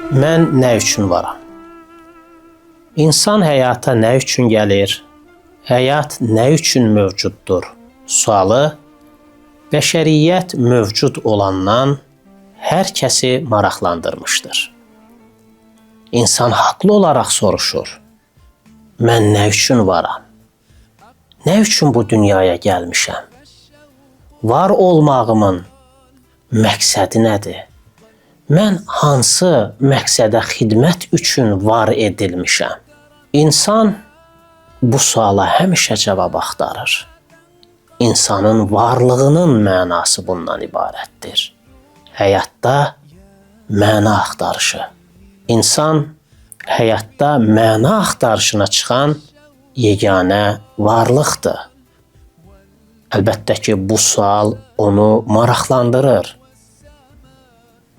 Mən nə üçün varam? İnsan həyata nə üçün gəlir? Həyat nə üçün mövcuddur? Sualı bəşəriyyət mövcud olandan hər kəsi maraqlandırmışdır. İnsan haqlı olaraq soruşur: Mən nə üçün varam? Nə üçün bu dünyaya gəlmişəm? Var olmağımın məqsədi nədir? Mən hansı məqsədə xidmət üçün var edilmişəm? İnsan bu suala həmişə cavab axtarır. İnsanın varlığının mənası bundan ibarətdir. Həyatda məna axtarışı. İnsan həyatda məna axtarışına çıxan yeganə varlıqdır. Əlbəttə ki, bu sual onu maraqlandırır.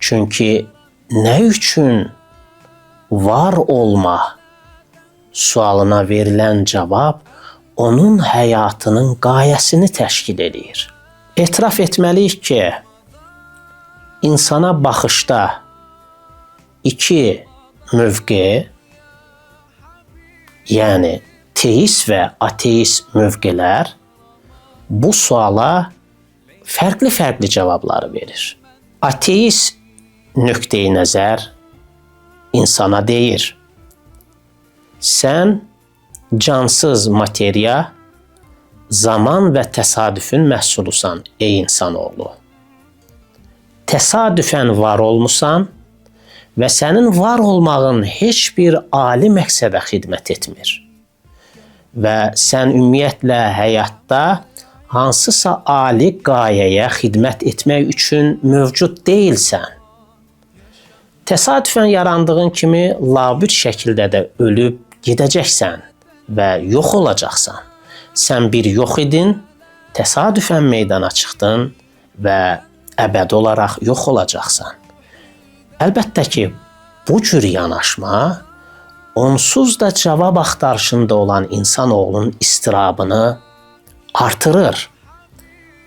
Çünki nə üçün var olma sualına verilən cavab onun həyatının qayəsini təşkil eləyir. Etiraf etməliyik ki, insana baxışda iki mövqe, yəni teist və ateist mövqelər bu suala fərqli-fərqli cavabları verir. Ateist nöqteyi nəzər insana deyir: sən cansız materiya, zaman və təsadüfün məhsulusan, ey insanoğlu. Təsadüfən var olmusan və sənin var olmağın heç bir ali məqsədə xidmət etmir. Və sən ümumiyyətlə həyatda hansısa ali qayəyə xidmət etmək üçün mövcud deyilsən. Təsadüfən yarandığın kimi labüd şəkildə də ölüb gedəcəksən və yox olacaqsan. Sən bir yox idin, təsadüfən meydana çıxdın və əbədi olaraq yox olacaqsan. Əlbəttə ki, bu cür yanaşma onsuz da cavab axtarışında olan insanoğlunun istirabını artırır.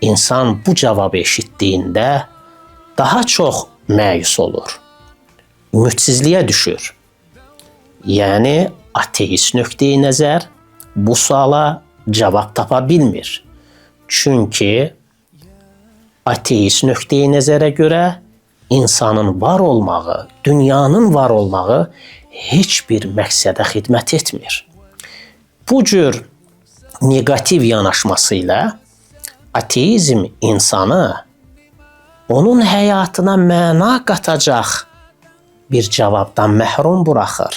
İnsan bu cavabı eşitdiyində daha çox məyus olur. Ümidsizliyə düşür. Yəni ateist nöqteyi nəzər bu suala cavab tapa bilmir. Çünki ateist nöqteyi nəzərə görə insanın var olmağı, dünyanın var olmağı heç bir məqsədə xidmət etmir. Bu cür neqativ yanaşması ilə ateizm insanı onun həyatına məna qatacaq bir cavabdan məhrum buraxır.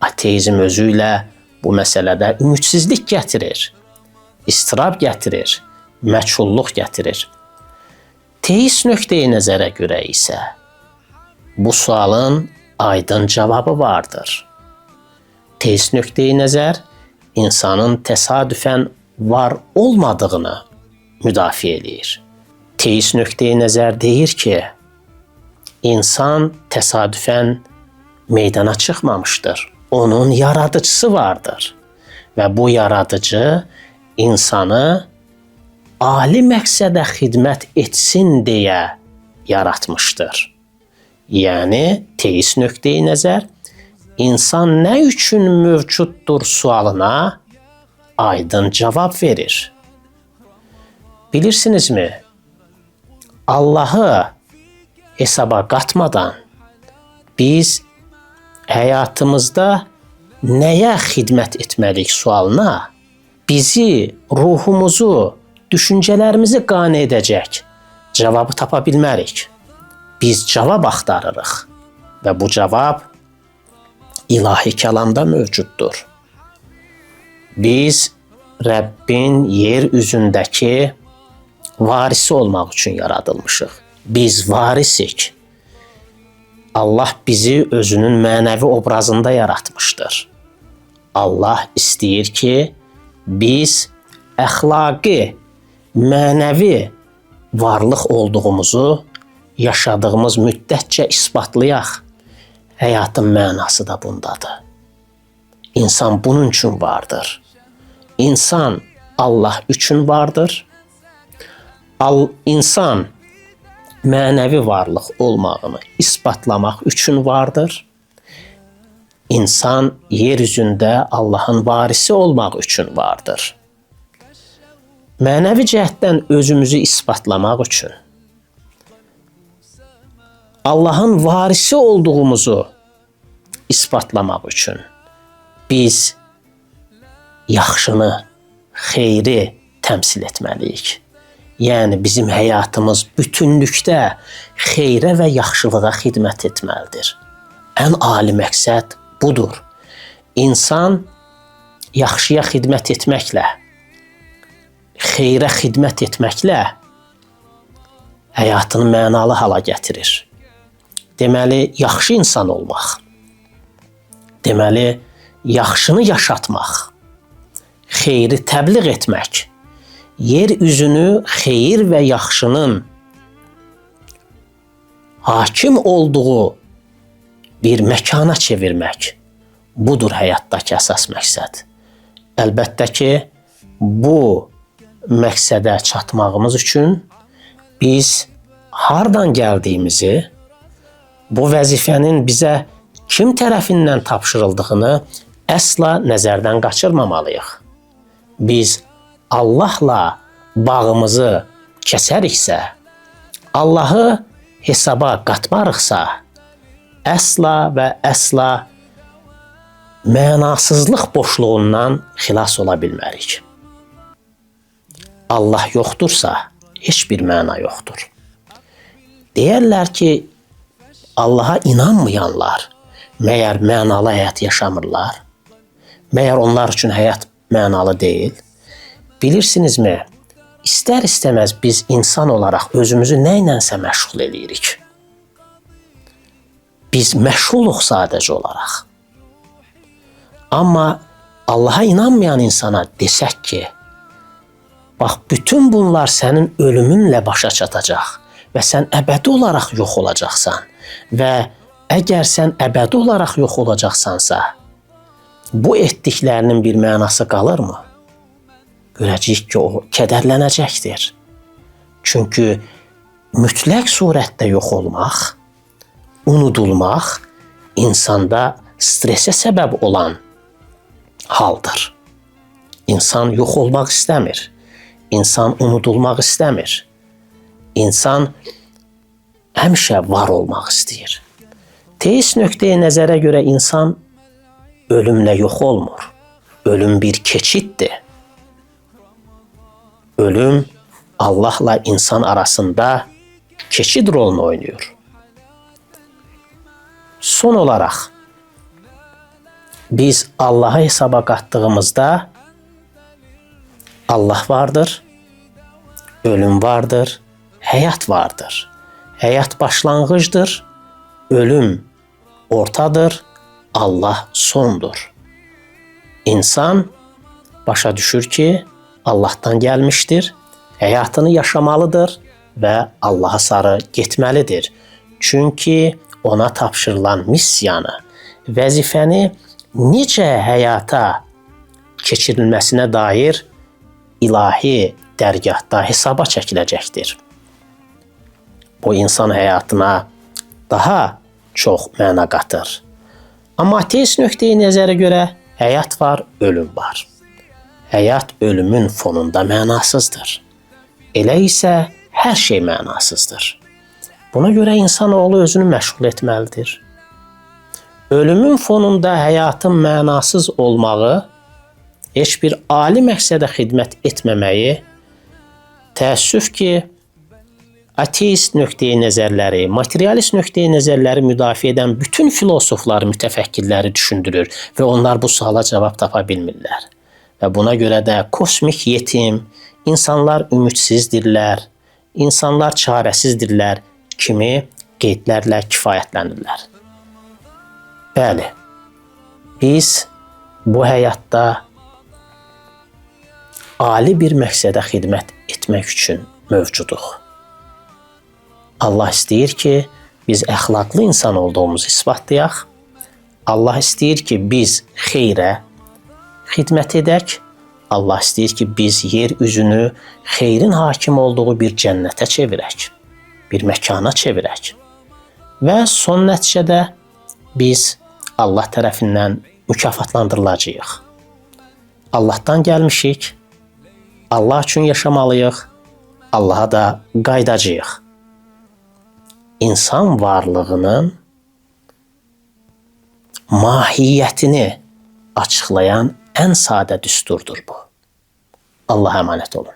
Ateizm özü ilə bu məsələdə ümidsizlik gətirir, istirab gətirir, məchulluq gətirir. Teist nöqteyi nəzərə görə isə bu sualın aydın cavabı vardır. Teist nöqteyi nəzər insanın təsadüfən var olmadığını müdafiə eləyir. Teist nöqteyi nəzər deyir ki, insan təsadüfən meydana çıxmamışdır. Onun yaradıcısı vardır və bu yaradıcı insanı ali məqsədə xidmət etsin deyə yaratmışdır. Yəni teist nöqteyi nəzər insan nə üçün mövcuddur sualına aydın cavab verir. Bilirsinizmi? Allahı hesaba qatmadan biz həyatımızda nəyə xidmət etməliyik sualına bizi, ruhumuzu, düşüncələrimizi qane edəcək cavabı tapa bilmərik. Biz cavab axtarırıq və bu cavab ilahi kəlamda mövcuddur. Biz Rəbbin yer üzündəki varisi olmaq üçün yaradılmışıq. Biz varisik. Allah bizi özünün mənəvi obrazında yaratmışdır. Allah istəyir ki, biz əxlaqi, mənəvi varlıq olduğumuzu yaşadığımız müddətcə isbatlayaq. Həyatın mənası da bundadır. İnsan bunun üçün vardır. İnsan Allah üçün vardır. İnsan mənəvi varlıq olmağını isbatlamaq üçün vardır. İnsan yer üzündə Allahın varisi olmaq üçün vardır. Mənəvi cəhətdən özümüzü isbatlamaq üçün, Allahın varisi olduğumuzu isbatlamaq üçün biz yaxşını, xeyri təmsil etməliyik. Yəni bizim həyatımız bütünlükdə xeyrə və yaxşılığa xidmət etməlidir. Ən ali məqsəd budur. İnsan yaxşıya xidmət etməklə, xeyrə xidmət etməklə həyatını mənalı hala gətirir. Deməli, yaxşı insan olmaq, deməli, yaxşını yaşatmaq, xeyri təbliğ etmək, yer üzünü xeyir və yaxşının hakim olduğu bir məkana çevirmək, budur həyatdakı əsas məqsəd. Əlbəttə ki, bu məqsədə çatmağımız üçün biz hardan gəldiyimizi, bu vəzifənin bizə kim tərəfindən tapşırıldığını əsla nəzərdən qaçırmamalıyıq. Biz Allahla bağımızı kəsəriksə, Allahı hesaba qatmarıqsa, əsla və əsla mənasızlıq boşluğundan xilas ola bilmərik. Allah yoxdursa, heç bir məna yoxdur. Deyərlər ki, Allaha inanmayanlar məyər mənalı həyat yaşamırlar? Məyər onlar üçün həyat mənalı deyil? Bilirsinizmi, istər-istəməz biz insan olaraq özümüzü nə ilənsə məşğul eləyirik. Biz məşğuluq sadəcə olaraq. Amma Allaha inanmayan insana desək ki, bax, bütün bunlar sənin ölümünlə başa çatacaq və sən əbədi olaraq yox olacaqsan və əgər sən əbədi olaraq yox olacaqsansa, bu etdiklərinin bir mənası qalırmı? Görəcəyik ki, o kədərlənəcəkdir. Çünki mütləq surətdə yox olmaq, unudulmaq insanda stresə səbəb olan haldır. İnsan yox olmaq istəmir. İnsan unudulmaq istəmir. İnsan həmişə var olmaq istəyir. Teist nöqteyi nəzərə görə insan ölümlə yox olmur. Ölüm bir keçiddir. Ölüm Allahla insan arasında keçid rolunu oynayır. Son olaraq biz Allahı hesaba qatdığımızda Allah vardır, ölüm vardır, həyat vardır. Həyat başlanğıcdır, ölüm ortadır, Allah sondur. İnsan başa düşür ki, Allahdan gəlmişdir, həyatını yaşamalıdır və Allaha sarı getməlidir. Çünki ona tapşırılan missiyanı, vəzifəni necə həyata keçirilməsinə dair ilahi dərgahda hesaba çəkiləcəkdir. Bu insan həyatına daha çox məna qatır. Amma ateist nöqteyi nəzərə görə həyat var, ölüm var. Həyat ölümün fonunda mənasızdır. Elə isə hər şey mənasızdır. Buna görə insanoğlu özünü məşğul etməlidir. Ölümün fonunda həyatın mənasız olmağı, heç bir ali məqsədə xidmət etməməyi, təəssüf ki, ateist nöqteyi nəzərləri, materialist nöqteyi nəzərləri müdafiə edən bütün filosofları, mütəfəkkirləri düşündürür və onlar bu suala cavab tapa bilmirlər. Və buna görə də kosmik yetim, insanlar ümidsizdirlər, insanlar çarəsizdirlər kimi qeydlərlə kifayətlənirlər. Bəli, biz bu həyatda ali bir məqsədə xidmət etmək üçün mövcuduq. Allah istəyir ki, biz əxlaqlı insan olduğumuzu isbatlayaq. Allah istəyir ki, biz xeyrə xidmət edək. Allah istəyir ki, biz yer üzünü xeyrin hakim olduğu bir cənnətə çevirək. bir məkana çevirək. Və son nəticədə biz Allah tərəfindən mükafatlandırılacağıq. Allahdan gəlmişik, Allah üçün yaşamalıyıq, Allaha da qayıdacağıq. İnsan varlığının mahiyyətini açıqlayan ən sadə düsturdur bu. Allah'a əmanət olun.